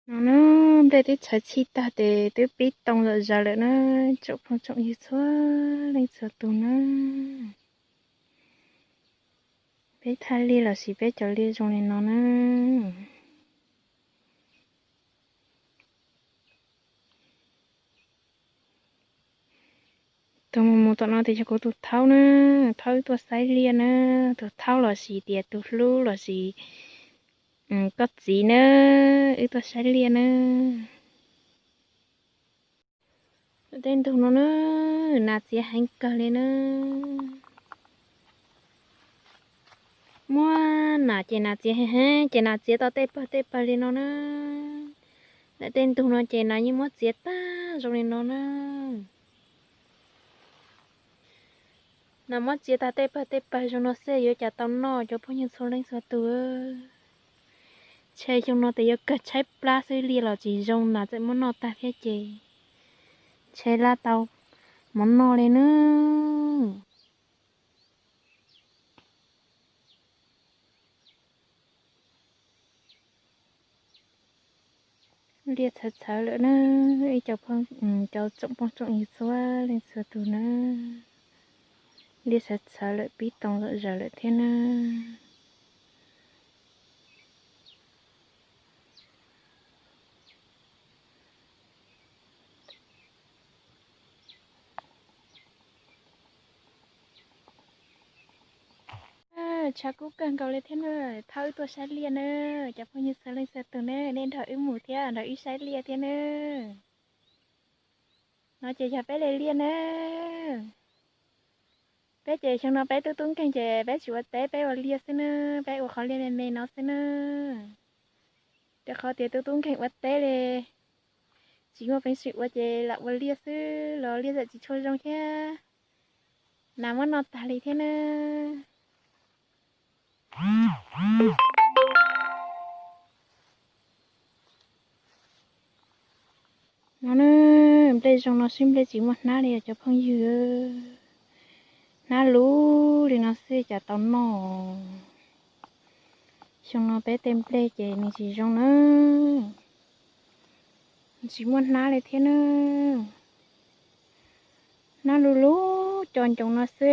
No na, nplej twb txhawv txhij tag ces twb pib too zom zaws lawm na, tsoom phooj tsoom ywg txhua leej txhua tus na. Peb thaj liaj los sis peb cov liaj zoo li no na. Tus mus mus tom no tias yog kuv tus thaub na, thaub wb tuaj saib liaj na, tus thaub los sis tias tus hlub los sis koj txiv na, wb tuaj saib liaj na. Tej ntug no na, nas txiav heev kawg li na. Muab nas ces nas txiav heev heev ces nas txiav tau tej pawg tej pawg li no na. Ntawm tej ntug no ces nas yeej muab txiav tag zoo li no na. Nas muab txiav tag tej pawg tej pawg zoo no xwb yuav cas tau noj cov phooj ywg txhua leej txhua tus. Ntshe xyoo no ces yuav kawg tshaib plab xwb, liaj los tsis zoo nas txawm muab noj tag thiab ces ntshe laj tau mov noj li na. Liaj txhawv txhawv lawm na, ib cov, cov tsoom phooj tsoom ywg txhua leej txhua tus na. Liaj txhawv txhawv lawm pib too zom zaws lawm thiab na. Tshav kub kawg nkaus li thiab na, thaum wb tuaj saib liaj na, cov phooj ywg txhua leej txhua tus na, nej nrog wb mus thiab nrog wb saib liaj thiab na. No ces yog peb li liaj na. Peb ces xyoo no peb tub tub nkeeg ces peb tsis ua teb, peb ua liaj xwb na, peb ua qhov liaj me me no xwb na. Rau qhov tias tub tub nkeeg ua teb li tsis muaj peev xwm ua ces lam ua liaj xwb los liaj txawm tsis tshua zoo thiab. Nas muab noj tag li thiab na. No na, nplej zoo no xwb nplej tsis muaj hnab li os cov phooj ywg. Hnab luv li no xwb cas tau noj. Xyoo no peb tej nplej ces nws tsis zoo na, tsis muaj hnab li thiab na. Hnab luv luv co ncoos no xwb,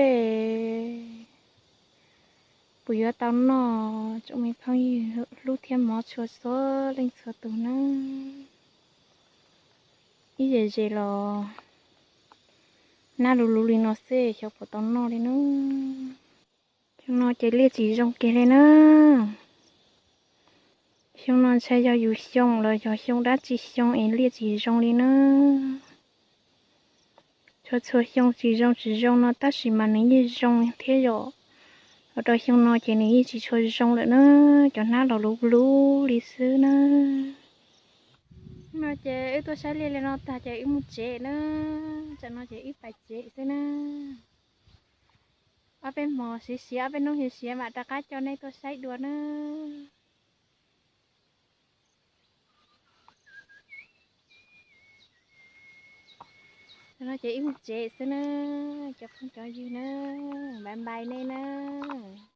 puas yuav tau noj tsoom me phooj ywg hlub thiab mov txhua txhua leej txhua tus na. Ib zes zes los hnab luv luv li no xwb xyov puas tau noj li na. Xyoo no ces liaj tsis zoo kiag li na. Xyoo no ntshai yog yus xyoo los yog xyoo dab tsi xyoo es liaj tsis zoo li na. Txhua txhua xyoo tsis zoo tsis zoo no tab sis mas nws yeej zoo thiab yom. Los rau xyoo no ces nws yeej tsis tshua zoo lawm na, cov hnab los luv luv li xwb na. No ces wb tuaj saib liaj li no tag ces wb mus tsev na. Tsam no ces wb pais tsev xwb na. Ob peb hmos siav siav, ob peb hnub siav siav mam rov qab coj nej tuaj saib dua na. No ces wb mus tsev xwb na, cov phooj cov ywg na, bye bye nej na.